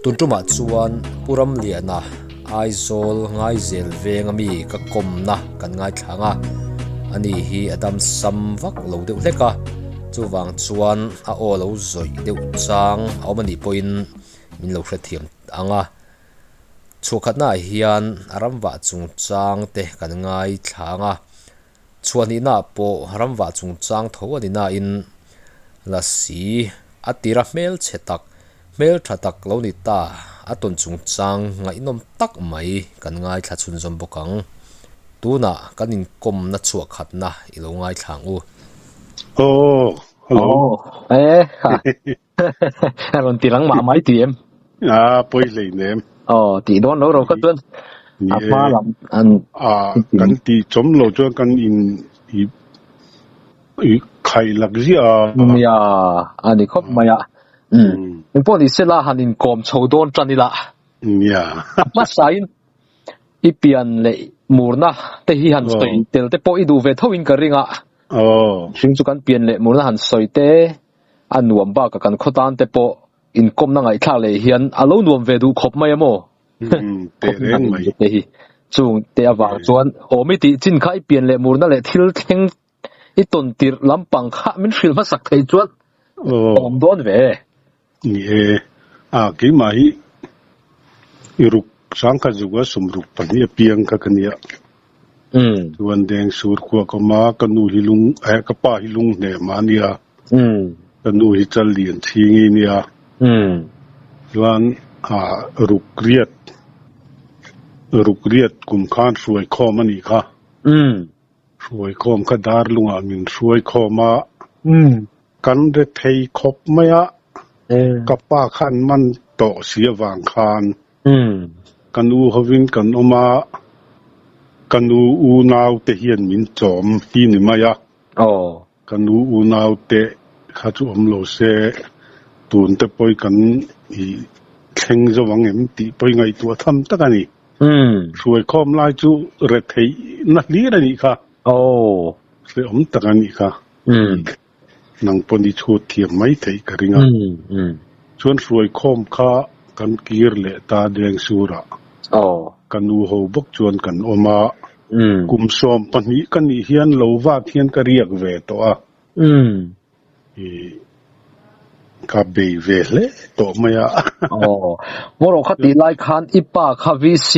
Tun tumah chuan Pu Ramliana Aizawl Ngaizel venga mi ka kawmna kan ngaithlang a, ani hi a dam sam vak lo deuh hlek a, chuvang chuan a aw lo zawih deuh chang a awm anih pawhin min lo hrethiam ang a. Chhuahkhatnaah hian a ramvah chungchang te kan ngaithlang a, Chhuahhnihnaah pawh ramvah chungchang tho a ni nain Lasi a tira hmelchhe tak, hmeltha tak lo ni ta a tawn chungchang ngaihnawm tak mai kan ngaithla chhunzawm bawk ang. Tunah kan inkawmna chhuahkhatna i lo ngaithla ang u. Aw, hello. Aw, e ha. Rawn ti rang mah mai ti em? A pawi hlei nem. Aw, tih dawn lo ro kha chuan a hma lam an a kan ti chawm lo chuan kan in i i khai lak ziah a. Nia, a ni khawp mai a. Um. Engpawh ni sela han inkawm chho dawn tan ila. Nia. A hmasain i pian leh murna te hi han sawi tel te pawh i duh ve tho in ka ring a. Aw. Hring chu kan pian leh murna han sawi te A nuam bakah kan khaw tan te pawh inkawmna ngaihthlak leh hian a lo nuam ve duh khawp mai a maw? Teh reng mai. Te hi chung te avang chuan awm i tih chin kha i pian leh murna leh thil thleng i tawn tirh lampang kha min hrilh hmasak thei chuan awm dawn ve. Ni e, a keimah hi i ruk sangkhat zuka sawmruk pahnih apiang kha ka nia. Chuan deng sur khua ka awm a, ka nu hi lung eh ka pa hi lung hnem a nia. Ka nu hi chal lian chhing i nia. Chuan ah ruk riat ruk riat kum khan hruai khawm a nih kha. Hruai khawm kha dar lungah min hruai khawm a. Kan re thei khawp mai a. Ka pa kha an man tawh si avang khan. Ka nu hovin kan awm a, ka nu unau te hian min chawm hi ni mai a. Ka nu unau te kha chu awm lo se, tun te pawi kan i thleng zo ang em tih pawi ngaihtuah tham tak a ni. Hruaikhawm lai chu retheihna hlir a nih kha. Hrehawm tak a nih kha. Nang pawn i chhut thiam mai theih ka ring a. Chuan hruaikhawm kha kan kir leh ta deng surah ka nu ho bawk chuan kan awm a. Kum 12 ka nih hian lo vat hian ka riak ve tawh a. I ka bei ve hle tawh mai a. Maw kha tih lai khan i pa kha VC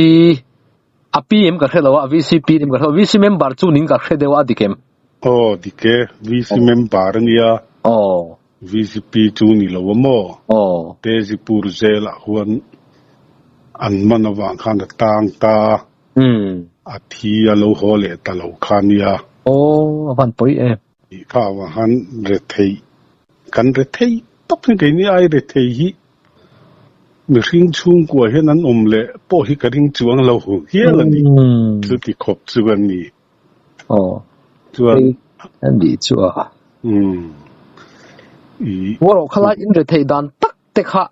A PM ka hre lo a, VCP nim ka hre lo. VC member chu ning ka hre deuh a, a dik em? Aw, dik e. VC member a nia. Aw. VCP chu ni lo a maw? Aw. Tezipur zelah huan an man avang khan a tang ta. A thi a lo haw leh ta lo kha nia. Aw, a van pawi em. Tih kha avang khan rethei, kan rethei tawp hi keini ai rethei hi Mihring chhungkua hian an awm leh pawh hi ka ring chuang lo hial a ni. Chuti khawp chu a ni. Aw. Chuan. A nih chu a. Umm. I. Rualawh kha lai in retheih dan tak te kha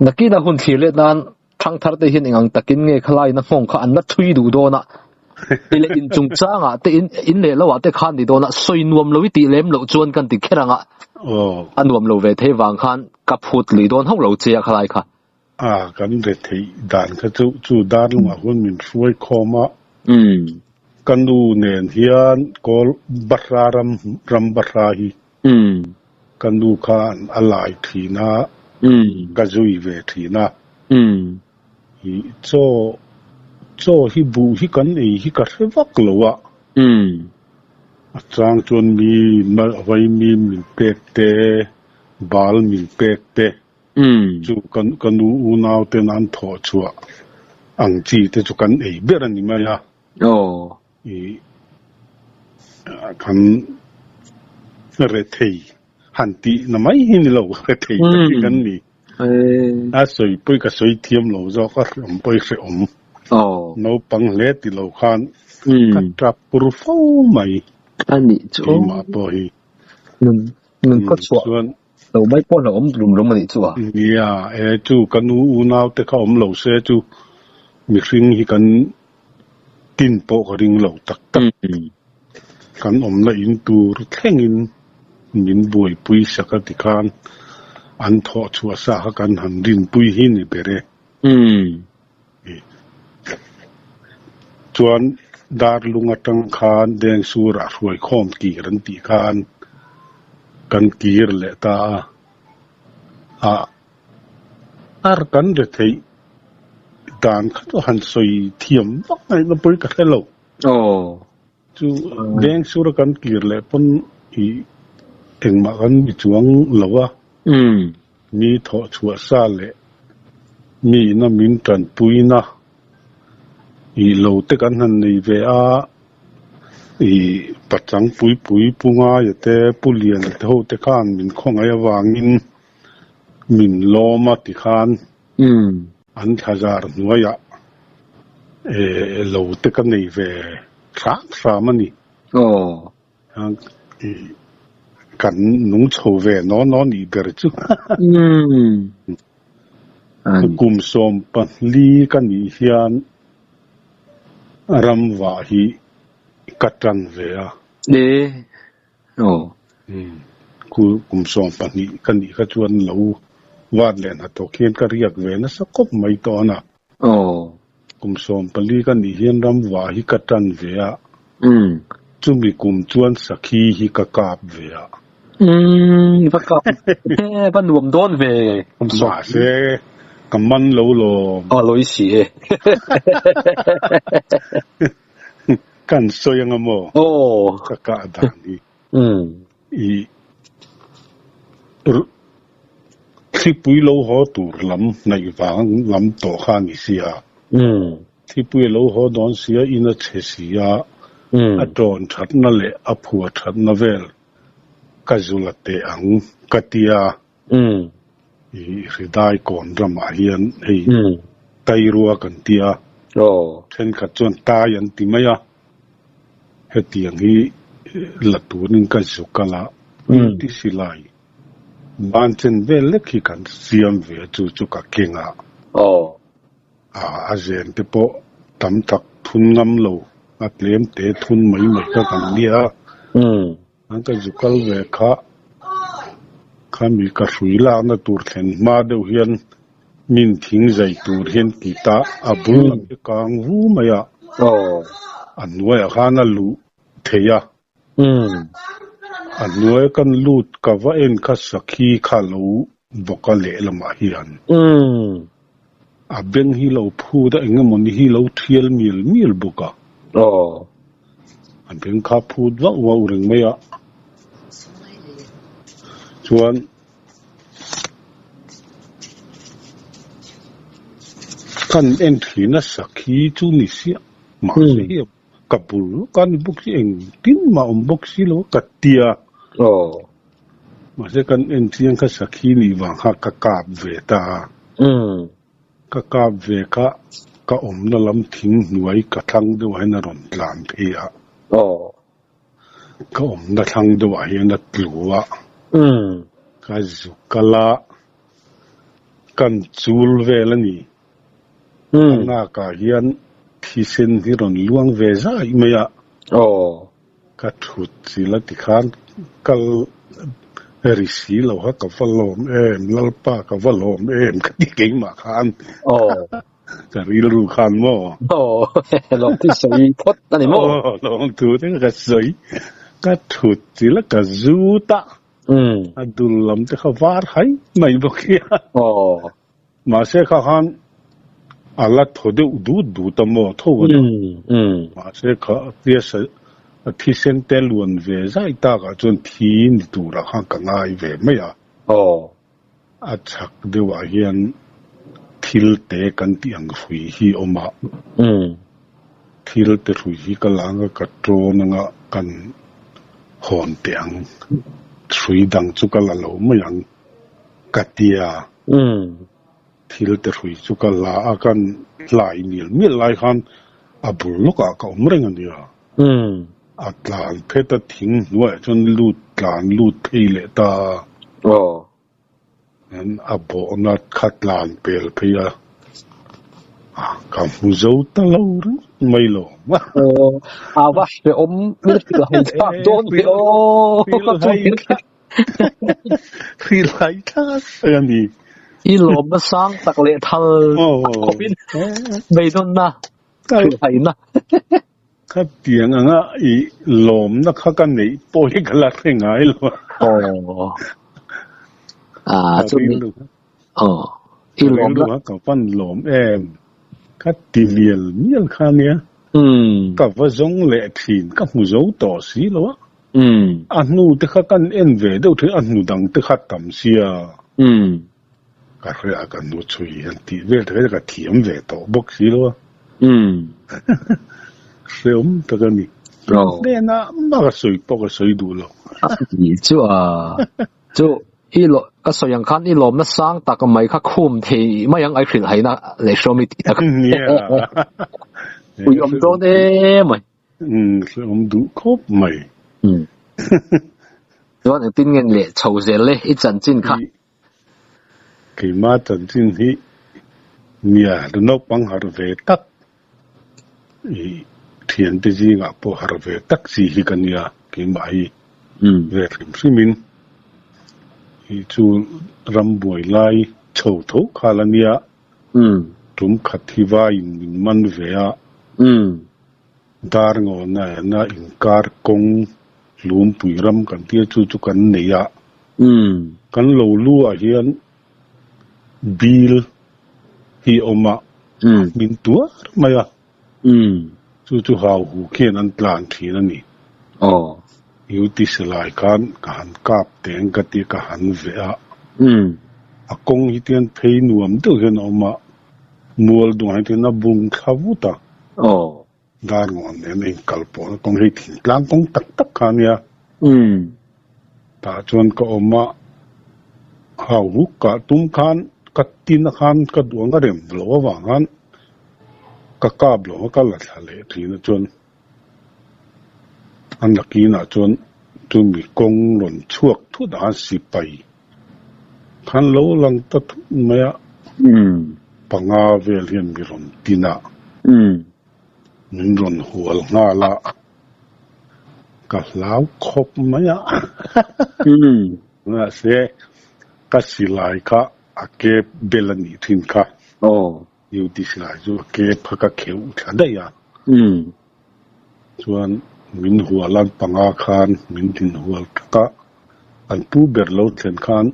nakina hun thlir let nan Thangthar te hian eng ang takin nge khalai na nghawng kha an la thui duh dawn a, ti leh in chungchangah te in in leh lo ah te khan ni dawn a, sawi nuam lo i tih lem loh chuan kan ti kher ang a, a nuam lo ve thei vang khan ka phut lui dawn hauh lo che a khalai kha. A, kan retheih dan kha chu chu darlungah huan min hruai khawm a, ka nu nen hian kawl Bahra ram ram Bahra hi Ka nu khan a lai thin a, ka zui ve thin a. I chaw, chaw hi buh hi kan ei hi ka hre vak lo a. A chang chuan mi vaimi min pek te, bal min pek te, chu ka nu unau ten an thawh chhuah ang chi te chu kan ei ber a ni mai a. I kan rethei han tih na mai hi ni lo, rethei tak hi kan ni. A sawi pawi ka sawi thiam lo zawk a, hreawm pawi hrehawm. Naupang hle ti lo khan ka tap pur fo mai. Keimah pawh hi. Nun ka chhuah lo mai pawh hlauhawm rum rum a nih chu a. Nia, e chu ka nu unau te kha awm lo se chu mihring hi kan Tin pawh ka ring lo tak tak. Kan awmna in tur thlengin min buaipui sak a ti khan An thawh chhuah sa kha kan han rinpui hi ni ber e. Chuan Darlung atang khan Dengsurah hruaikhawm kir an tih khan kan kir leh ta a. A ar kan re theih dan kha chu han sawi thiam vak ngaihna pawi ka hre lo. Chu Dengsura kan kir leh pawn i engmah kan mi chuang lo a. Mi thawh chhuah sa leh mi ina min tanpuina i lo te kan han nei ve a, i pachang pui pui Pu Ngaia te Pu Liana te ho te khan min khawngaih avangin min lawm a ti khan an thlazar hnuaiah lo te ka nei ve hram hram a ni. Kan nung chho ve naw naw nih ber chu. Kum 14 ka nih hian ramvah hi ka tan ve a. Kum 12 ka nih kha chuan lo vat leh hnathawk hian ka riak ve nasa khawp mai tawh a. Kum 14 ka nih hian ramvah hi ka tan ve a. Chumi kum chuan sakhi hi ka kap ve a. Va kap va nuam dawn ve kum sawm. Mahse ka man lo lawm. A lawi si e. Kan sawi anga maw? Ka kah dan hi. I thlipui lo haw tur lam hnaih vang lam tawh kha a ni si a. Thlipui a lo haw dawn si a, in a chhe si a, a tawn thatna leh a phua thatna vel ka zul a teh ang ka ti a. I hridai kawn ramah hian hei tairua kan ti a, thenkhat chuan tai an ti mai a. Hetiang hi la turin ka zu kal a, ti silai ban chen vel lek hi kan siam ve a, chu chu ka keng a. A zen te pawh tam tak thun ngam lo, a tlem te thun mai mai kha kan nia. An ka zu kal ve kha, khami ka hrui lakna tur thlen hma deuh hian min thing zai tur hian ti ta, a bul lam hi kang vu mai a, a hnuaiah khan a luh thei a. A hnuai kan lut ka va en kha sakhi kha lo bawk a lehlamah hian. A beng hi lo phut a, eng emaw ni hi lo thial mial mial bawk a. A beng kha phut vauh vauh reng mai a. Chuan kan en thin a sakhi chu ni siah mahse hi ka bul lawk a ni bawk si engtin mah awm bawk si lo a ka ti a. Mahse kan en chiang kha sakhi nih vang kha ka kap ve ta a. Ka kap ve kha ka awmna lam thing hnuai ka thlang deuhah hian a rawn tlan phei a. Ka awmna thlang deuhah hian a tlu a. Ka zu kal a, kan chul vel a ni. Ka nakah hian thisen hi rawn luang ve zai mai a. Ka thut chil a tikhan kal ri si lo kha ka va lawm em, Lalpa ka va lawm em ka ti keimah khan ka rilru khan maw. Aw, lawmthu sawi phawt a ni maw? Aw, lawmthu te ka sawi. Ka thut chil a ka zut a, a dul lam te kha var hai mai bawk hi a. Mahse kha khan a la thaw deuh dut dut a maw tho a ni. Mahse kha tia a thisen te luan ve zai takah chuan thi ni turah khan ka ngai ve mai a. A chhak deuhah hian thil te kan tih ang hrui hi a awm a. Thil te hrui hi ka la anga ka tawn anga kan hawn teh ang. Hrui dang chu ka la lo mai ang ka ti a. Thil te hrui chu ka la a, kan hlai mial mial lai khan a bul lawkah ka awm reng a nia. A tlan phet a thing hnuaiah chuan lut tlan lut phei leh ta a. A bawhna kha tlan pel phei a, ka hmu zo ta lo ringawt mai lo. A va hrehawm hrilh hai thlak dawn ve aw. Hrilhhai thlak tak a ni. I lawmna sang tak leh thal tak khawpin beidawnna hrilhhaina. Khatiang anga i lawmna kha ka neih pawh hi ka la hre ngai lo a. Aw. Ah, chu mi. Aw. I lawmna kha ka van lawm em. Ka ti mial mial kha nia. Ka va zawng leh thin ka hmu zo tawh si lo a. A hnu te kha kan en ve deuh thin a hnu dang te kha tam sia. Ka hria a ka nu chhui hian tih vel te kha ka thiam ve tawh bawk si lo a. Hreawm tak a ni. Hnenah mah ka sawi pawh ka sawi duh lo. Ni chu a chu i lo ka sawi ang khan i lawmna sang tak mai kha khum thei mai ang ai hrilh haina leh hreawm i tih tak. Nia. Ui awm dawn em mai. Umm hrehawm duh khawp mai. Umm. Chuan engtin nge leh chho zel e i chanchin kha? Keimah chanchin hi nia naupang harh ve tak i thiante zingah pawh harh ve tak chi hi ka nia keimah hi ve hrim hrimin i chu rambuai lai chho tho khal a nia. Tum khat hi vaiin min man ve a. Dar ngawna ena inkar kawng hlumpui ram kan tia chu chu kan nei a. Kan lo lu ah hian bil hi a awm a, min tuar mai a. Chu chu hau hu khian an tlan thin a ni. Duty silai khan ka han kap teng ka ti ka han veh a. A kawng hi tian phei nuam deuh hian a awm a, mual duang hi tian a bung thla vut a. Dar ngawn nen a inkal pawh na kawng hei thingtlang kawng tak tak kha a nia. Tah chuan ka awm a, hau huk kah tum khan ka tin a khan ka duh ang ka rem lo avang khan ka kap lo a ka la thla leh thin a chuan an lakinah chuan chumi kawng rawn chhuak thut ah khan sipai khan lo lang ta thut mai a, panga vel hian mi rawn tin a, min rawn hual nghal a. Ka hlau khawp mai a. Mahse, ka silai kha a kep bel a nih thin kha. Duty silai chu a kep kha ka kheuh thla daih a. Chuan min hual an panga khan min din hual tak a. An pu ber lo thlen khan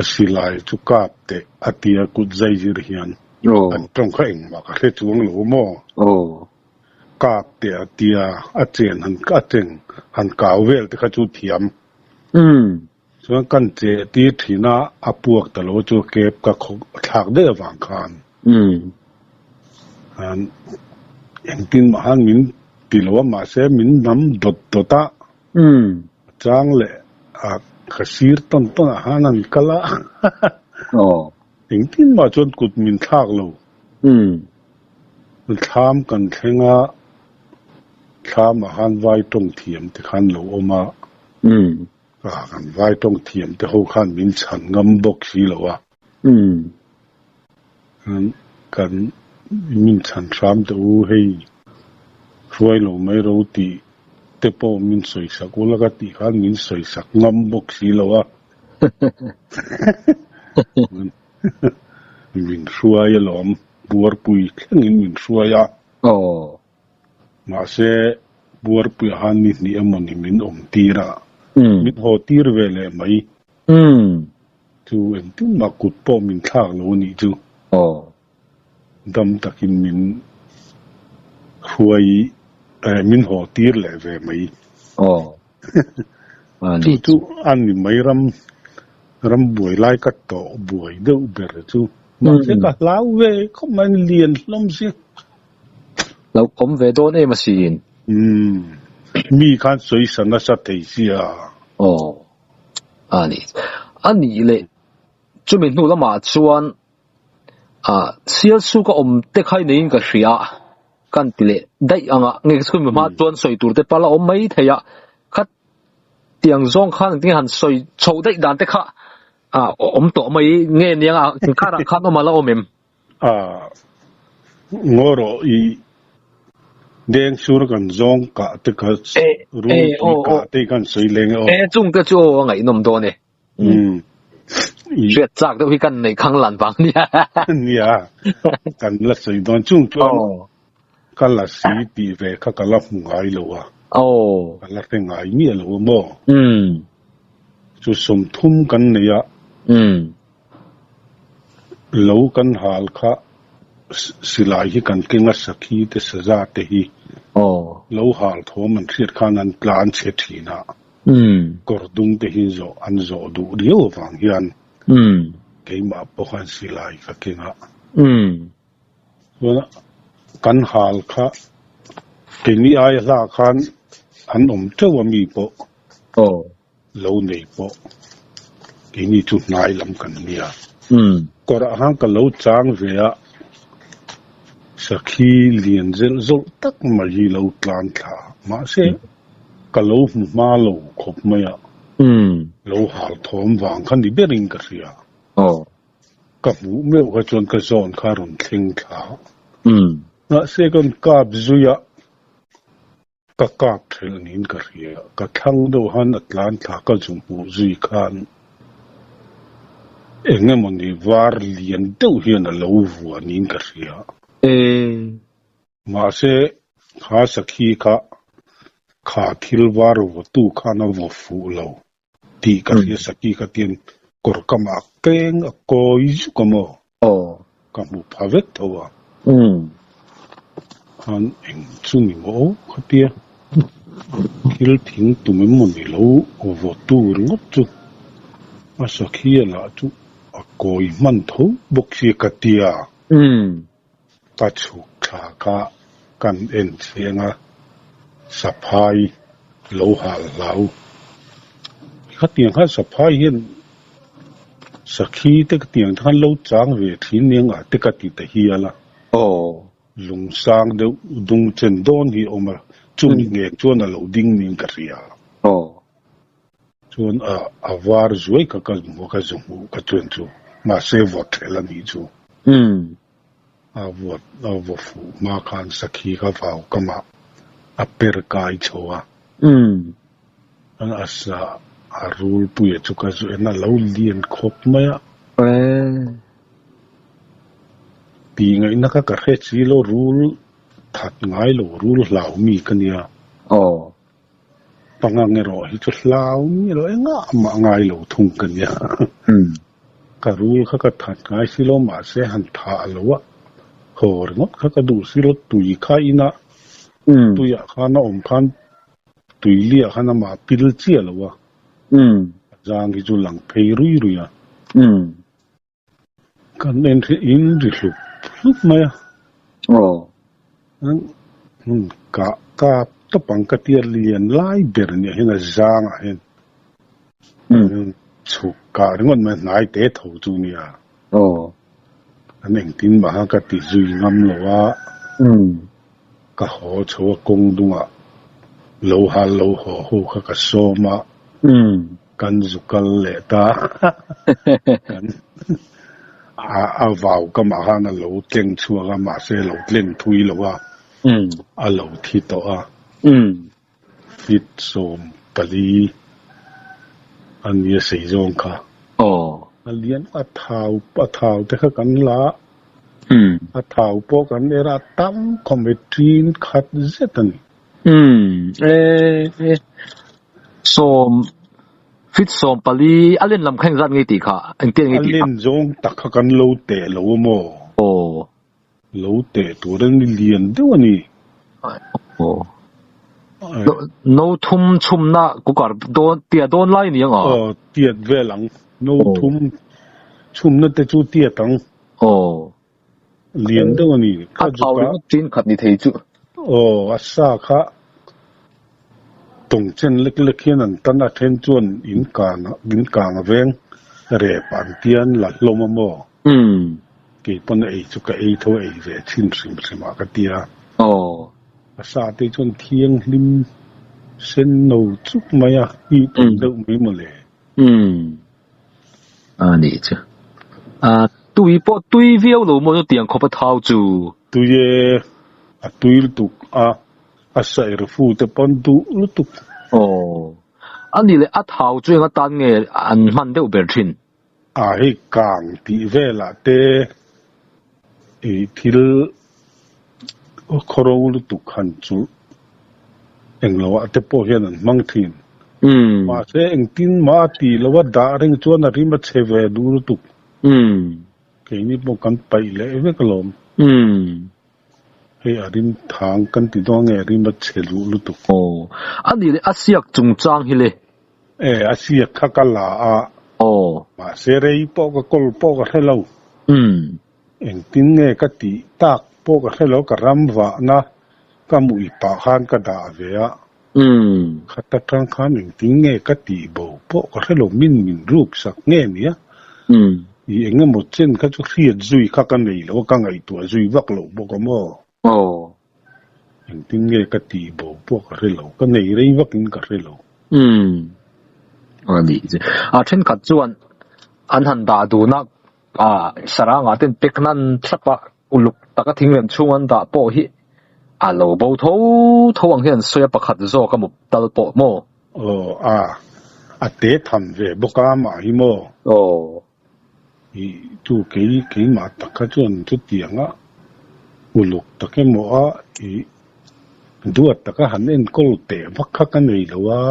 a silai chu kap teh a tia kut zai zir hian an tawng kha engmah ka hre chuang lo maw? Kap te a tia a chen han a cheng han kau vel te kha chu thiam. Chuan kan che tir thin a, a puak ta lo chu kep ka khawk thlak daih avang khan. An engtin mah khan min ti lo a mahse min nam dawt dawt a. A chang leh a ka sir tawn tawn ah khan an kal a. Engtin mah chuan kut min thlak lo. Thlam kan thleng a, thlamah khan vai tawng thiam te khan lo awm a, kan vai tawng thiam te ho khan min chhan ngam bawk si lo a, kan min chhan hram teh u hei hruai lo mai ro tih te pawh min sawi sak ula ka tih khan min sawi sak ngam bawk si lo a. Min hruai alawm. Buarpui thlengin min hruai a. Aw. Mahse, Buarpuiah khan ni hnih emawni min awm tir a. Min haw tir ve leh mai. Chu engtin mah kut pawh min thlak lo a nih chu. Aw. Dam takin min hruai eh min haw tir leh ve mai. Aw. Chu chu a ni mai ram ram buai lai ka tawh buai deuh ber chu. Mahse ka hlau ve khawp mai a lian hlawm si. Lo awm ve dawn em asin. Umm mi khan sawi sa nasa thei sia. Aw a ni a nih leh chumi hnu lamah chuan ah sial suk a awm te kha i neiin ka hria kan ti leh daih ang a nge school mi hma chuan sawi tur te pala awm mai thei a kha tiang zawng khan engtin han sawi chho daih dan te kha ah awm tawh mai nge niang a inkar ah khan awm a la awm em? Ah ngaw rawh i. Deng sur kan zawng kah te kha rulpui kah te hi khan sawi leng e aw. E chung te chu aw a ngaihnawm dawn e. Hriat chak deuh hi kan neih khang lan vang nia. Nia, kan la sawi dawn chung chuan ka la si tih ve kha ka la hmu ngai lo a. Ka la hre ngai miah lo a maw? Chu 30 kan nei a. Lo kan hal kha silai hi kan keng a sakhi te saza te hi lo hal thawm an hriat khan an tlan chhe thin a. Kawr dung te hi zawh an zawh duh riau avang hian keimah pawh khan silai ka keng a. Chuan kan hal kha keini aia hla khan an awm teuh a mi pawh lo nei pawh keini chu hnai lam kan nia. Kawrah khan ka lo chang ve a, sakhi lian zelh zawlh tak mai hi lo tlan thla a, mahse Ka lo hmu hma lo khawp mai a, lo hal thawm vang kha ni berin ka hria. Ka hmuh meuh kha chuan ka zawn kha a rawn thleng thla a. Mahse kan kap zui a, ka kap thelh niin ka hria. Ka thlang deuh han a tlan thla ka zu hmuh zui khan eng emawni var lian deuh hian a lo vua niin ka hria. Mahse, kha sakhi kha kha thil var vawtu khan a vaw fuh lo tih ka hria sakhi kha tian kawr kamah a keng a kawi zuk a maw? Ka hmu pha vek tho a. Khan eng chu ni maw aw khatia thil thing tum em maw ni lo vawtu ringawt chu a sakhi a lah chu a kawi hman tho bawk sia ka tia. Ka chhuk thla kha kan en chiang a, saphai lo hal hlau. Khatiang khan saphai hian sakhi te khatiang te khan lo chang ve thin nia ngah te ka ti ta hial a. Lungsang deuh dung chen dawn hi a awm a, chumi ngek chuan a lo ding niin ka hria. Chuan a a var zuai kha ka hmu ka zu hmuh ka chuan chu mahse vawt hrel a nih chu. A vawt a vaw fuh hma khan sakhi kha vau kamah a per kai chho a. A sa a rulpuia chu ka zu en a lo lian khawp mai a. Tih ngaihna kha ka hre si lo rul that ngai lo rul hlau mi ka nia. Pangang erawh hi chu hlau miah lo engah mah ngai lo thung ka nia. Ka rul kha ka that ngai si lo mahse han thah lo a, haw ringawt kha ka duh si lo tui kha inah tuiah khan a awm khan tui liah khan amah pil chiah lo a, a zang hi chu lang phei rui rui a. Kan en hi in ri hlup hlup mai a. Aw. Ka kap tawp ang ka tia lian lai ber nia hian a zang ah hian chhuk kah ringawt mai hnai te tho chu nia. Aw. An engtin mah kha ka ti zui ngam lo a. Ka haw chho a kawng dungah lo hal lo haw ho kha ka sawm a. Kan zu kal leh ta. Kan a vau kamah khan a lo tleng chhuak a, mahse a lo tleng thui lo a, a lo thi tawh a. Feet 14 a nia sei zawng kha. A lian a thau a thau te kha kan la a, a thau pawh kan er a, a tam khawp mai ṭin khat zet a ni. Umm e e sawm fit 14 a len lam kha engzat nge tih kha engtiang nge A tih kha? len zawng tak kha kan lo teh lo a maw? Aw. Lo teh tur a ni lian deuh a ni. Aw. No thum chhumna cooker dawn tiat dawn lai ni ang a? Aw tiat vel ang. No thum chhumna te chu tiat ang. Aw. Lian deuh a ni. A thau ringawt ṭin khat ni thei chu. Aw, a sa kha tawng chen lek lek hian an tan a, then chuan in kang in kang a veng rep an tia an la hlawm a maw? Kei pawn a ei chu ka ei tho a ei ve thin hrim hrim ah ka tia. Aw. A sa te chuan thianghlim sen no chuk mai a, hnih tum deuh mai mawle. A nih chu. A tui pawh tui viau lo maw chutiang khawp a thau chu? Tui e, a tui lutuk a. A sairfu te pawn duh lutuk. Aw. A nih leh a thau chu eng atan nge an hman deuh ber thin? A hei kang tih velah te i thil khawro lutuk han chu englo ah te pawh hian an hmang thin. Mahse engtin mah a tih loh a dah reng chuan a rim a chhe ve duh lutuk. Keini pawh kan paih leh vek alawm. Hei a rim thang kan ti dawn nge rim a chhe luh lutuk. Aw. A nih leh a siak chungchang hi le. E, a siak kha ka la a. Aw. Mahse rei pawh ka kawl pawh ka hre lo. Umm. Engtin nge ka tih tak pawh ka hre lo, ka ram vahna ka mui pah khan ka dah ve a. Umm. Khat atang khan engtin nge ka tih bo pawh ka hre lo, min min ruk sak nge nia. Umm. I eng emaw chen kha chu hriat zui kha ka nei lo a, ka ngaihtuah zui vak loh bawk a maw? Aw. Engtin nge ka tih bo pawh ka hre lo, ka nei rei vakin ka hre lo. Umm. A nih chu. A thenkhat chuan an han dah dun a, a sarangah ten pek nan thlap a, uluk taka thingrem chhung an dah pawh hi a lo bo tho tho ang hian sawi a pakhat zawk a mup tal pawh maw? Aw a, a te tham ve bawk a mah hi maw? Aw. I chu kei keimah tak kha chuan chutiang a uluk tak emaw a i duat taka han enkawl teh vak kha ka nei lo a.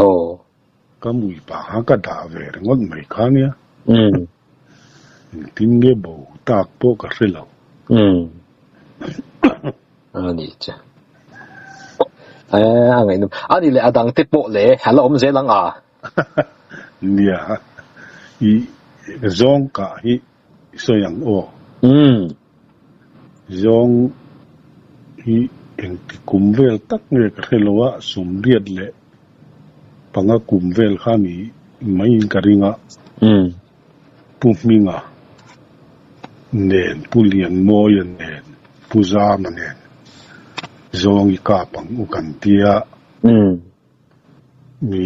Aw. Ka mui pah kha ka dah ve ringawt mai kha nia. Umm. Engtin nge bo tak pawh ka hre lo. Umm. A nih che. Eh, a ngaihnawm. A nih leh a dang te pawh le, a la awm zel ang a. Nia, i zawng kah hi i sawi ang aw. Umm. Zawng hi engti kum vel tak nge ka hre lo a, sawmriat leh panga kum vel kha ni maiin ka ring a. Pu Hminga nen, Pu Lianmawia nen, Pu Zama nen zawng i kap ang u kan tia. Mi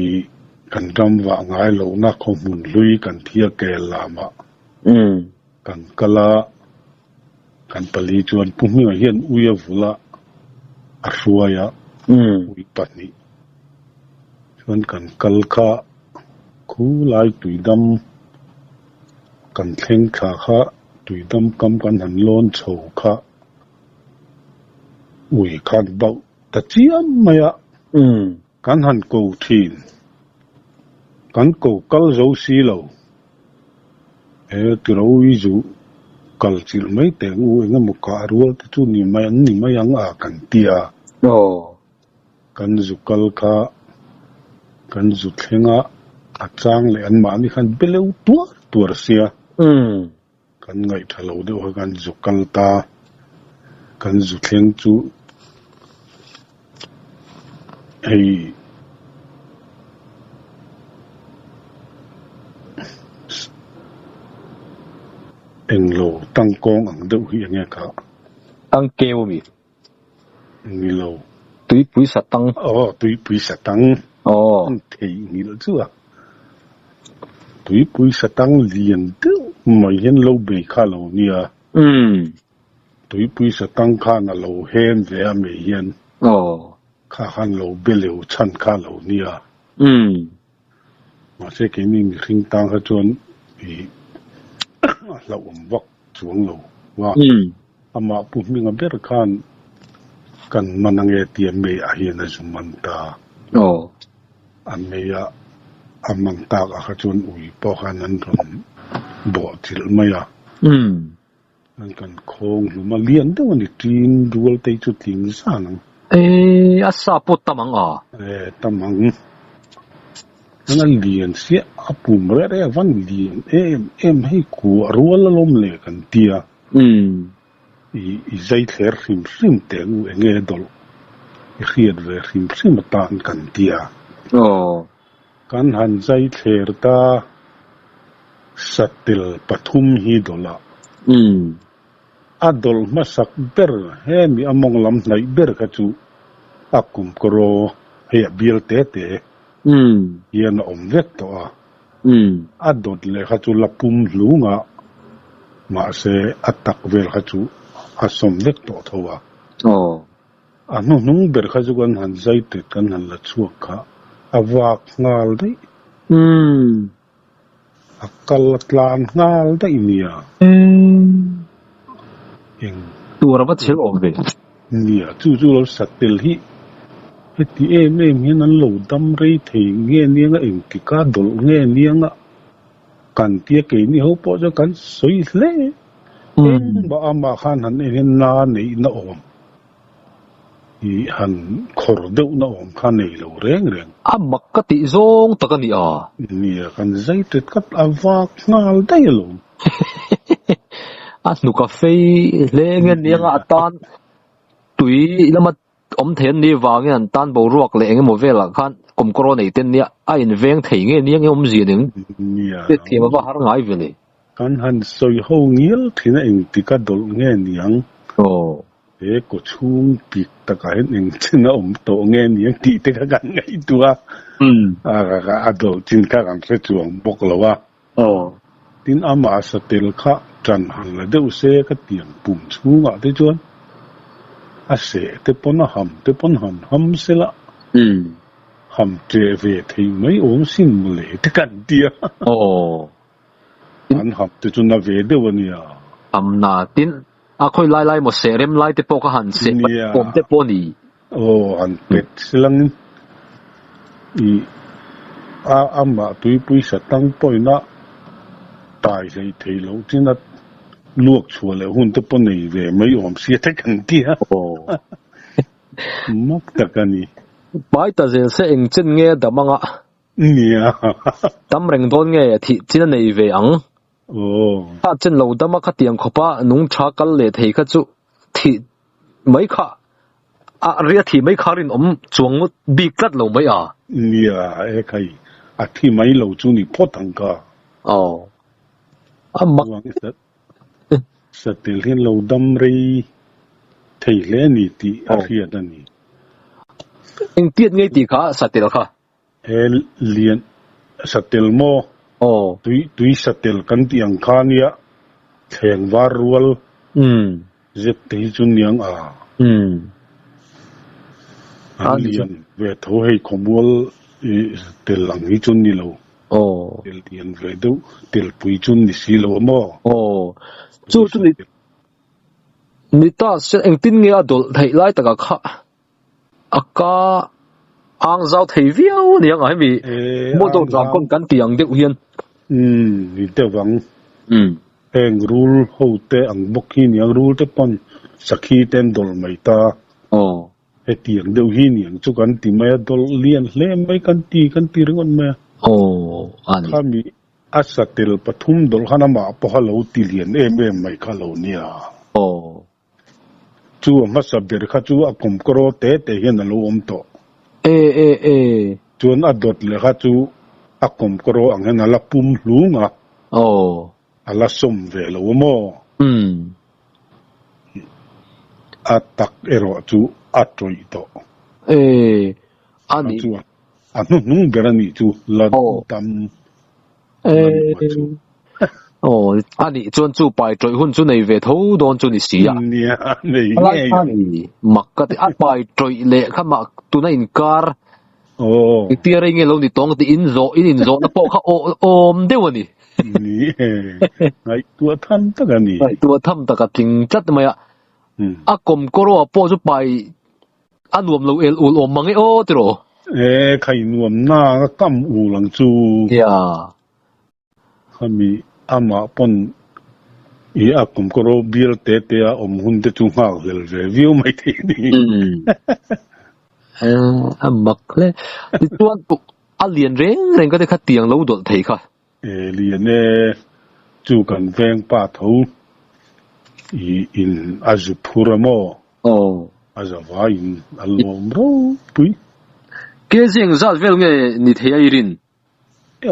kan ram vah ngai lohna khawhmun hlui kan thia kel lamah. Kan kal a, kan pali chuan Pu Hminga hian ui a vul a, a hruai a, ui pahnih chuan kan kal kha khu lai tuidam kan thleng thla kha tuidam kam kan han lawn chho kha ui khan bauh ta chiam mai a, kan han ko thin, kan ko kal zo si lo. He tiro i zu kal chilh mai teh ang u, eng emaw kah rual te chu ni mai an ni mai ang a kan ti a. Aw. Kan zu kal kha kan zu thleng a, a chang leh anmahni khan beleu tuar tuar sia. Umm. Kan ngaihtha lo deuh kha kan zu kal ta, kan zu thleng chu hei englo tangkawng ang deuh hi enge kha? Tangkeu ami? Ni lo. Tuipui satang. Aw, tuipui satang. Aw. An theihnghilh chu a. Tuipui satang lian deuh mai hian lo bei kha lo nia. Umm. Tuipui satang khan a lo hem ve a mei hian. Aw. Kha khan lo be leu chhan kha lo nia. Umm. Mahse keini mihring tang kha chuan i a hlauhawm vak chuang lo a. Amah Pu Hminga ber khan kan man ange tia mei ah hian a zu man ta. A mei a a man tak ah kha chuan ui pawh khan an rawn bawh chilh mai a. An kan khawng hlum a, lian deuh a ni, ṭin rual te hi chu tling zan ang. E, a sa pawh tam ang a? E, tam ang. Chuan a lian siah, a pum reh reh a van lian em em hei kuah rual alawm le kan ti a. I, i zai thler hrim hrim teh ang u, eng nge dawlh i hriat ve hrim hrim atan kan ti a. Aw. Kan han zai thler ta satel pathum hi dawlh a. A dawlh hmasak ber hemi a mawng lam hnaih ber kha chu a kumkawraw hei a bial te te hian a awm vek tawh a. A dawt leh kha chu la pum hlung a, mahse a tak vel kha chu a sawm vek tawh tho a. A hnuhnung ber kha chu kan han zai tet kan han la chhuak kha a vak nghal daih. A kal a tlan nghal daih nia. Eng. Tur a va chhel awm ve. Nia, chu chu lo sat tel hi heti em em hian an lo dam rei thei nge nianga engtika dawlh nge nianga kan tia keini ho pawh chuan kan sawi hle. Engmah amah khan han en hian na neihna awm. I han khawr deuh na awm kha nei lo reng reng. A mak ka tih zawng tak a ni a. Nia, kan zai tet khat a vak nghal daih alawm. A hnuk a fei hle nge nianga a tan tui lama awm thei an nih vangin an tan boruak leh eng emaw velah khan kawmkawraw nei te nia a inveng thei nge nia nge awmzia ning hriatthiam a va har ngai ve le. Kan han sawi ho ngial thin a engtik a dawlh nge niang. Aw. He kaw chhung pik takah hian eng chin a awm tawh nge niang tih te kha kan ngaihtuah a, a dawlh chin kha kan hre chuang bawk lo a. Tin, amah satel kha ṭan han la deuh se ka tiang pum chhungah te chuan a seh te pawn a ham te pawn han ham se la, ham ṭeh ve thei mai awm sin mawle te kan ti a. An ham te chu na ve deuh a nia. Ham na tin, a khawi lai lai maw seh rem lai te pawh kha han seh awm te pawh a ni. Aw han pet silangin i a amah tuipui sa tang pawhin a tai hlei thei loh chin a luak chhuah leh hun te pawh nei ve mai awm sia te kan ti a. Mak tak a ni. Pai ta zel se eng chen nge a dam anga? Nia. Dam reng dawn nge thih chin a nei ve ang. Aw. Kha chen lo dama khatiang khawpa nung tha kal leh thei kha chu thih mai kha a ria thih mai kha rinawm chuang ngawt bik tlat lo mai a. Nia e khai a thi mai lo chu ni phawt ang ka. Aw. A mak. Satel hian lo dam rei thei hle a ni tih a hriat a ni. Engtiat ngei tih kha satel kha? He lian satel maw? Aw. Tui tui satel kan tih ang kha nia thleng var rual zet te hi chu niang a. An lian ve tho hei khawmual tel ang hi chu ni lo. Aw. Tel lian ve deuh tel pui chu ni si lo a maw? Aw. Chu chu ni ni ta se engtin nge a dawlh theih lai takah kha A ka ang zau thei viau a ni ang a hemi motor tlan pawn kan ti ang deuh hian. Umm ni deuh ang. Heng rul ho te ang bawk hi ni ang rul te pawn sakhi te an dawlh mai ta. Aw. Hetiang deuh hi ni ang chu kan ti mai a dawlh lian hle mai kan ti kan ti ringawt mai a. Aw a ni. Khami a satel pathum dawlh khan amah pawh a lo ti lian em em mai kha lo nia. Aw. Chu a hmasa ber kha chu a kum kawraw te te hian a lo awm tawh. E e e. Chuan a dawt leh kha chu a kum kawraw ang hian a la pum hlung a. Aw. A la sawm ve lo a maw? Umm. A tak erawh chu a tawih tawh. E. A nih. Chu a hnuhnung ber a nih chu la dam. E. Aw, a nih chuan chu pai tawih hun chu nei ve tho dawn chu ni si a. Nia, nei ngei ang. Mak ka ti, a pai tawih leh kha mah tuna inkar. Aw. Engtia rei nge lo ni tawng tih in zawh, in inzawhna pawh kha awm deuh a ni. Ni e, ngaihtuah tham tak a ni. Ngaihtuah tham tak a tling tlat mai a. A kawmkawrawh pawh chu pai A nuam lo el ul awm mang e aw tiraw? E khai nuam na ka kam ul ang chu. Nia. Khami amah pawn i a kum ka ro bial te te a awm hun te chu nghak hlel ve viau mai thei a ni. A mak hle. Tichuan a lian reng reng ka te kha tiang lo dawlh thei kha. E lian e, chu kan veng pa tho i in a zu phur a maw? Aw. A za vai in a lawm ropui. Kg engzat vel nge ni thei a i rin?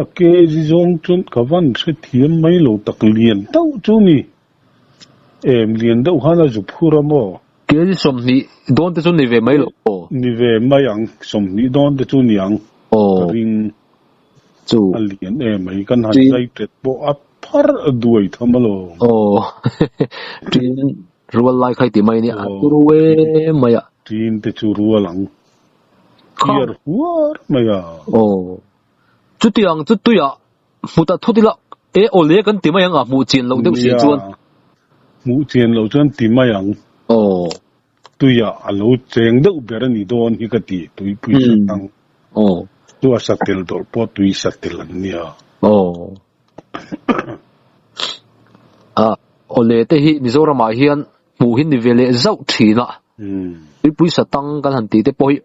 A kg zawng chuan ka van hrethiam mai lo tak lian deuh chu ni. Em lian deuh khan a zu phur a maw? Kg 20 dawn te chu ni ve mai lo aw. Ni ve mai ang, 20 dawn te chu ni ang ka ring. Chu. A lian em mai, kan han zai tet pawh a phar duai tham alawm. Aw, ṭin rual lai khai ti mai nia, a turu em mai a. Ṭin te chu rual ang. Iar huar mai a. Aw. Chutiang chu tuiah hmu ta thut ila e awle kan ti mai ang a, hmuh chian loh deuh si chuan. Nia, hmuh chian loh chuan ti mai ang. Aw. Tuiah a lo cheng deuh ber a ni dawn hi ka ti, tuipui sa tang. Aw. Chu a satel dawrh pawh tui satel an nia. Aw. A, awle te hi Mizoramah hian hmuh hi ni ve leh zauh thin a. Tuipui sa tang kan han tih te pawh hi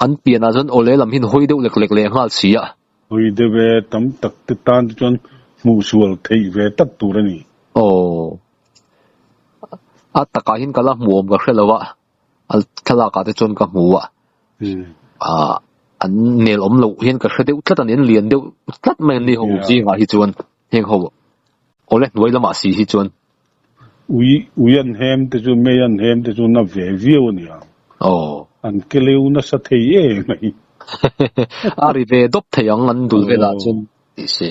an pianah chuan awle lam hi an hawi deuh lek lek leh nghal si a. Hawi deuh e, tam tak te tan te chuan hmuh sual theih ve tak tur a ni. Aw. A takah hian ka la hmuh awm ka hre lo a, a thlalakah te chuan ka hmu a. Ah, an nel awm loh hian ka hre deuh tlat a ni, an lian deuh tlat mai an ni ho zingah hi chuan heng ho awle hnuai lamah si hi chuan. Ui, ui an hem te chu, mei an hem te chu na ve viau a ni ang. Aw. An ke leu nasa thei em mai. A ri ve dawp thei ang an dul velah chuan tih si.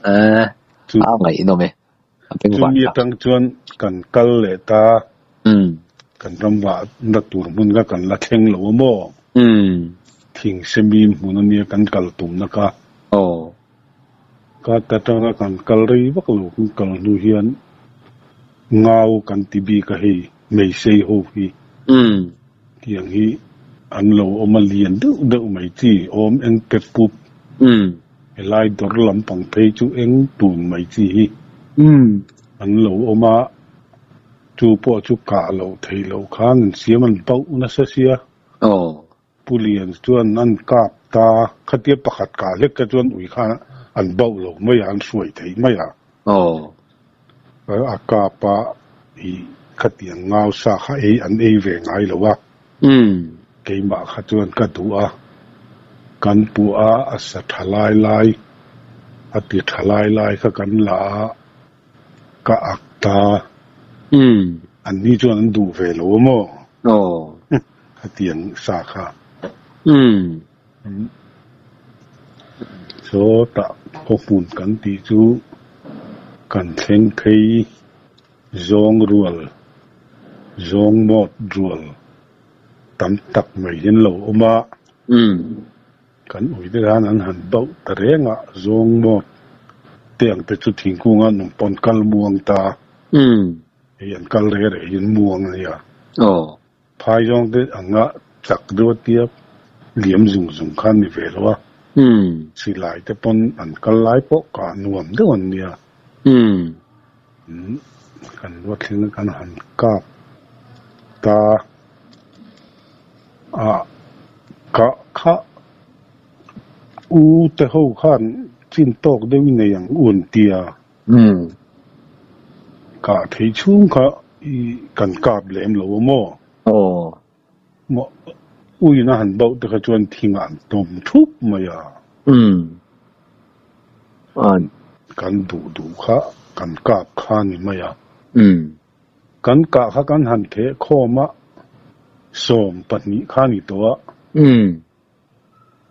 Eh, a ngaihnawm e. Chumi atang chuan kan kal leh ta, kan ram vahna tur hmun kha kan la thleng lo a maw? Thing semi hmun a nia kan kal tumna kha. Ka ta tanga kan kal rei vak lo kan kal hnu hian ngau kan ti bik a hei meisei ho hi tiang hi an lo awm a lian deuh deuh mai chi awm eng pe pup. Helai dawr lampang phei chu eng tun mai chi hi an lo awm a, chu pawh chu kah loh theih loh khan an siam an bauh nasa sia. Pu Lian chuan an kap ta, khatia pakhat kah hlek kha chuan ui khan an bauh lo mai a, an hruai theih mai a. A kap a, ih khatiang ngau sa kha ei an ei ve ngai lo a. Keimah kha chuan ka duh a, kan puh a, a sa tha lai lai, a ti tha lai lai kha kan la a, ka ak ta. An ni chuan an duh ve lo a maw? Khatiang sa kha. Sawtah khawhmun kan tih chu kan thleng phei. Zawng rual, zawng mawt rual tam tak mai hian lo awm a. Kan uite khan an han bauh ta reng a, zawng mawt te ang te chu thingkung a nung pawn kal muang ta. Hei an kal reh reh hian muang a nia. Phai zawng te anga chak deuh a tia liam zung zung khan ni ve lo a. Silai te pawn an kal lai pawh kah nuam deuh an nia. Kan ruat thleng a kan han kap ta a kah kha u te ho khan chin tawk deuh i nei ang u an tia. Kah theih chhung kha i kan kap lem lo a maw? Aw. Maw uiin a han bauh te kha chuan thingah an tawm thup mai a. Kan duh duh kha kan kap kha ni mai a. Kan kah kha kan han theh khawm a, 12 kha ni tawh a.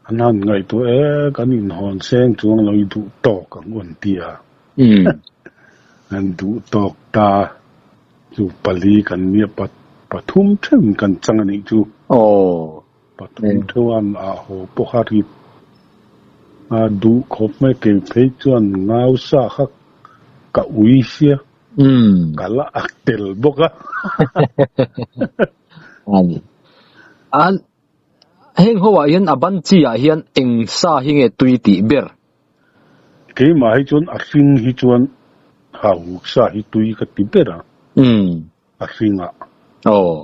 An han ngaihtuah e, kan inhawn seng chuang lo i duh tawk ang u an ti a. An duh tawk ta chu pali kan nia pathum theuhin kan chang a nih chu. Pathum theuhan a haw pawh a rit a duh khawp mai kei phei chuan ngau sa kha ka ui sia ka la ak tel bawk a. An Heng ho ah hian a ban chi ah hian eng sa hi nge tui tih ber? Keimah hi chuan a hring hi chuan hauhuk sa hi tui ka ti ber a. A hring ah. Aw.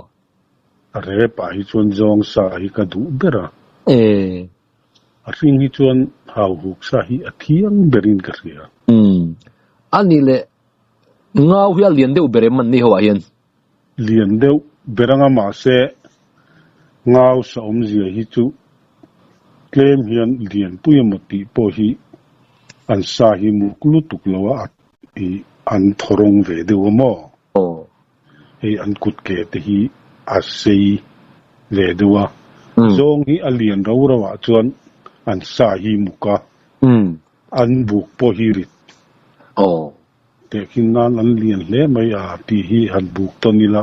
A rep ah hi chuan zawng sa hi ka duh ber a. A hring hi chuan hauhuk sa hi a thiang ber in ka hria. A nih leh ngau hi a lian deuh ber em an ni ho ah hian? Lian deuh ber anga mahse ngau sa awmzia hi chu tlem hian lianpui emaw tih pawh hi an sa hi muk lutuk lo a ih an thawrawng ve deuh a maw? Hei an kut ke te hi a sei ve deuh a, zawng hi a lian ro ro ah chuan an sa hi muk a, an buk pawh hi rit. Tehkhin nan an lian hle mai a tih hi han buk tawn ila.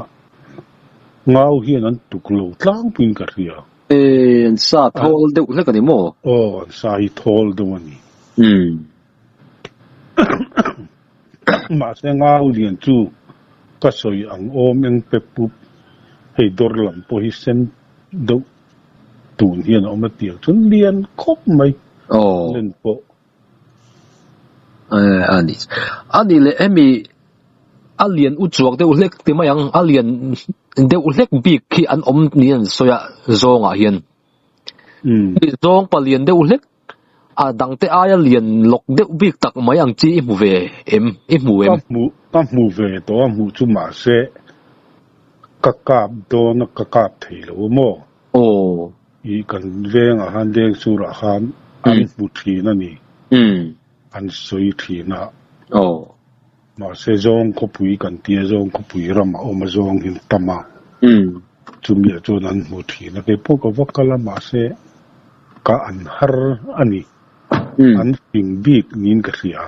Ngau hian an tuk lo tlangpuiin ka hria. E, an sa thawl deuh hlek a ni maw? Aw, an sa hi thawl deuh a ni. Umm. Mahse ngau lian chu ka sawi ang awm eng pe pup, hei dawr lam pawh hi sen deuh tun hian a awm a tiang chuan lian khawp mai. Aw. Len pawh. Eh, a ni. A ni leh hemi a lian u chuak deuh hlek ti mai ang, a lian deuh hlek bik khi an awm niin an sawi a zawngah hian. Mi zawng palian deuh hlek a dangte aia lian lawk deuh bik tak mai ang chi i hmu ve em, i hmu em? Ka hmu, ka hmu ve tawh a hmuh chu mahse ka kap dawn a ka kap thei lo a maw? Aw. I kan vengah khan Dengsurah khan an hmu thin a ni. An sawi thin a. Aw. Mahse zawng khawpui kan tia zawng khawpui ramah awm a zawng hi tam a. Chumiah chuan an hmu thin a. Kei pawh ka va kal a mahse ka an har a ni. An fing bik niin ka hria.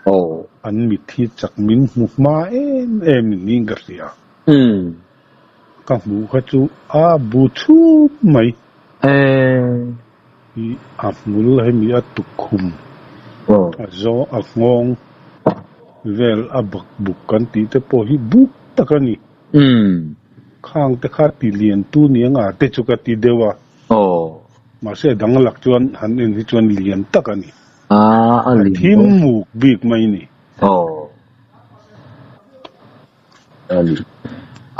Aw. An mitthi chak min hmu hma em em niin ka hria. Ka hmuh kha chu a bu chhup mai. I a hmul hemi a tukkhum a zaw a nghawng vel a bak buk kan tih te pawh hi buk tak a ni. Khang te kha ti lian tu ni anga te chu ka ti deuh a. Mahse a dang lak chuan han en hi chuan lian tak a ni. A thim muk bik mai ni.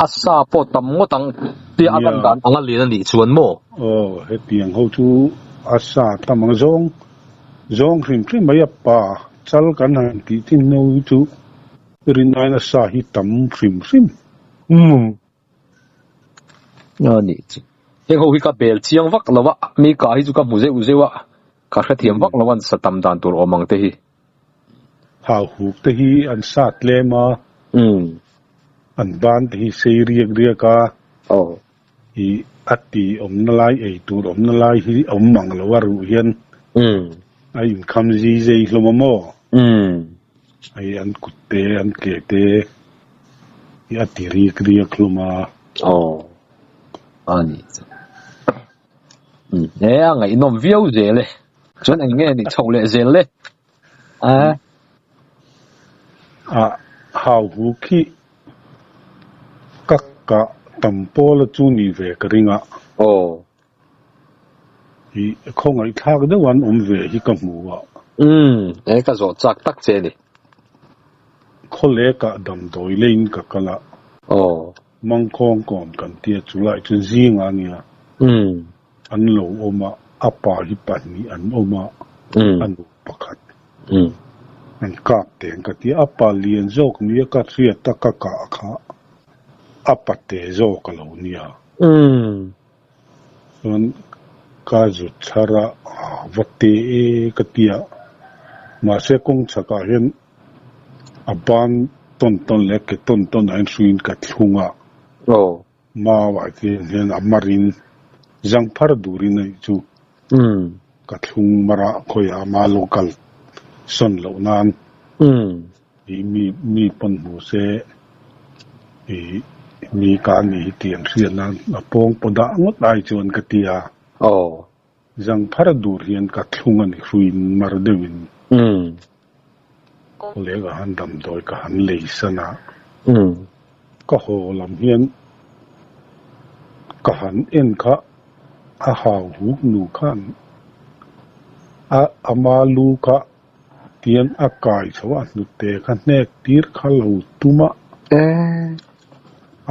A sa pawh tam ngawt ang tia a lan dan ang a lian a nih chuan maw? Aw, hetiang ho chu a sa tam ang zawng zawng hrim hrim mai a pa chal kan han tih chin ho hi chu rinaiin a sa hi tam hrim hrim. Umm. A nih chu. Heng ho hi ka bel chiang vak lo a, mi kah hi chu ka hmu zeuh zeuh a, ka hrethiam vak lo an sa tam dan tur awm ang te hi. Hau huk te hi an sat tlem a, an ban te hi sei riak riak a, i a ti awmna lai ei tur awmna lai hi awm mang lo a ruh hian a inkham zui zei hlawm a maw? Hei an kut te an ke te hi a ti riak riak hlawm a. Aw a ni chu. E a ngaihnawm viau zel e. Chuan eng nge ni chho leh zel le? A. A hau hu khi ka kah tam pawl a chu ni ve ka ring a. Aw. I khawngaihthlak deuh an awm ve hi ka hmu a. Umm, e ka zawh chak tak che ni. Khawlekah damdawi leiin ka kal a. Aw. Mangkhawng kawm kan tia chulai chu zingah a nia. Umm. An lo awm a, a pa hi pahnih an awm a, a nu pakhat. An kap teng ka ti a, a pa lian zawk nia ka hriat a ka kah kha a pate zawk a lo nia. Chuan ka zut chhar a, va te e ka ti a, mahse kawng chhakah hian a ban tawn tawn leh a ke tawn tawn ah hian hruiin ka thlung a. Mau ah hian hian a marin zang phar durin a nih chu. Ka thlung mar a khawiah ama lo kal sawn loh nan ih mi mi pawn hmu se ih mi ka ni hi tih an hriat nan a pawng paw dah ngawt ai chuan ka ti a. Zang phar dur hian ka thlung a ni hruin mar deuhin. Khawleh ka han damdawi ka han lei san a, ka haw lam hian ka han en kha a hau huk nu khan a ama lu kha tian a kai chho a hnute kha hnek tir kha lo tum a,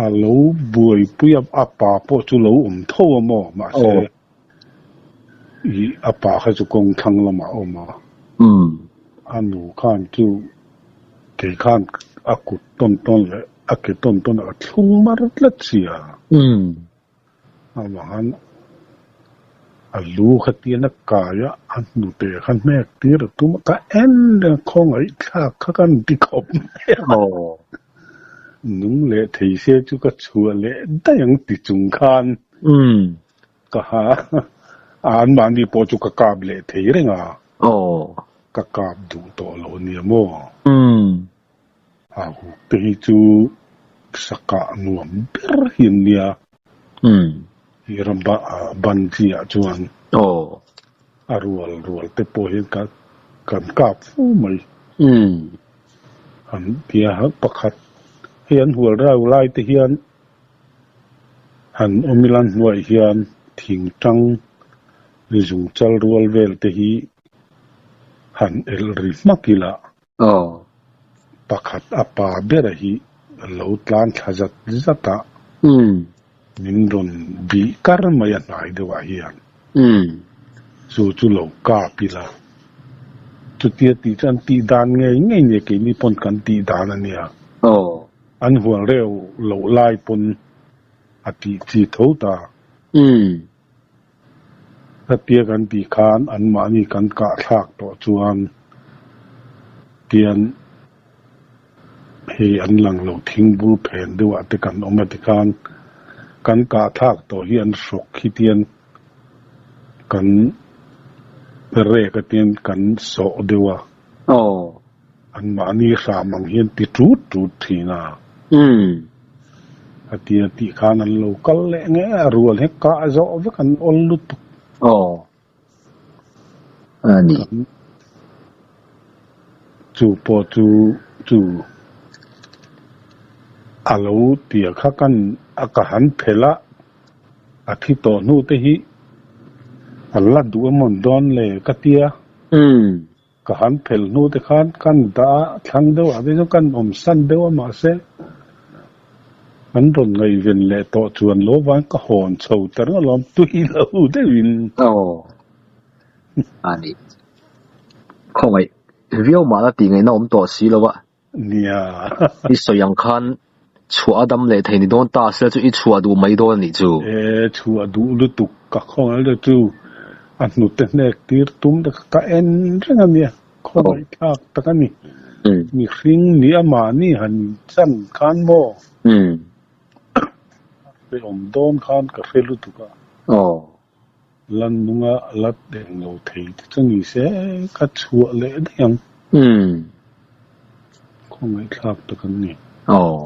a lo buaipui a, a pa pawh chu lo awm tho a maw mahse. I a pa kha chu kawng thlang lamah a awm a, a nu khan chu kei khan a kut tawn tawn leh a ke tawn tawn a thlung mar tlat si a. Amah khan a lu kha tian a kai a, a hnute kha hnek tir a tum a, ka en reng a, khawngaihthlak kha ka ni khawp mai a. Nung leh thei se chu ka chhuah leh daih ang ti chung khan. Ka ha a, anmahni pawh chu ka kap leh thei reng a. Aw. Ka kap duh tawh lo nia maw? Umm. A huk te hi chu sakah nuam ber hi an nia. Hi ram ban chi ah chuan a rual rual te pawh hian kan kap fu mai. An tia pakhat hei an hual rau lai te hian han awm ila hnuaiah hian thing tang zung chal rual vel te hi han elh ri hmak ila. Pakhat a pa bera hi a lo tlan thla zat zat a, min rawn bih kar mai a hnai deuhah hian. Chu chu lo kap ila. Chutia tih chu an tih dan ngei ngei nia keini pawn kan tih dan a nia. An hual reuh loh lai pawn a tih chi tho ta. Hetia kan tih khan anmahni kan kah thlak tawh chuan tian hei an lang lo thing bul phen deuh ah te kan awm a tikhan kan kah thlak tawh hi an hrawk hi tian kan rek a tian kan sawh deuh a. Anmahni hram ang hian ti tut tut thin a. A tia tih khan an lo kal leh nge a rual hi kah zawh vek an awl lutuk. Aw. A ni. Chu pawh chu chu a lo tia kha kan a ka han phelh a, a thi tawh hnu te hi an la duh emawn dawn le ka tia. Ka han phelh hnu te khan kan dah a, thlang deuh ah te chu kan awm san deuh a mahse an rawn ngaihven leh tawh chuan lo vang ka hawn chho ta reng alawm tui lo deuhin. Aw a ni. Khawngaih viau mahla tih ngaihna awm tawh si lo a. Nia. I sawi ang khan chhuah a dam leh thei ni dawn ta se chu i chhuah duh mai dawn a nih chu. E, chhuah duh lutuk ka khawngaih lutuk chu a hnute hnek tir tum te kha ka en reng a nia, khawngaih thlak tak a ni. Mihring ni a mahni han chan khan maw? A hrehawm dawn khan ka hre lutuk a. Lan nunga la eng lo thei te chu ni se ka chhuah leh daih ang. Khawngaihthlak tak an ni. Aw.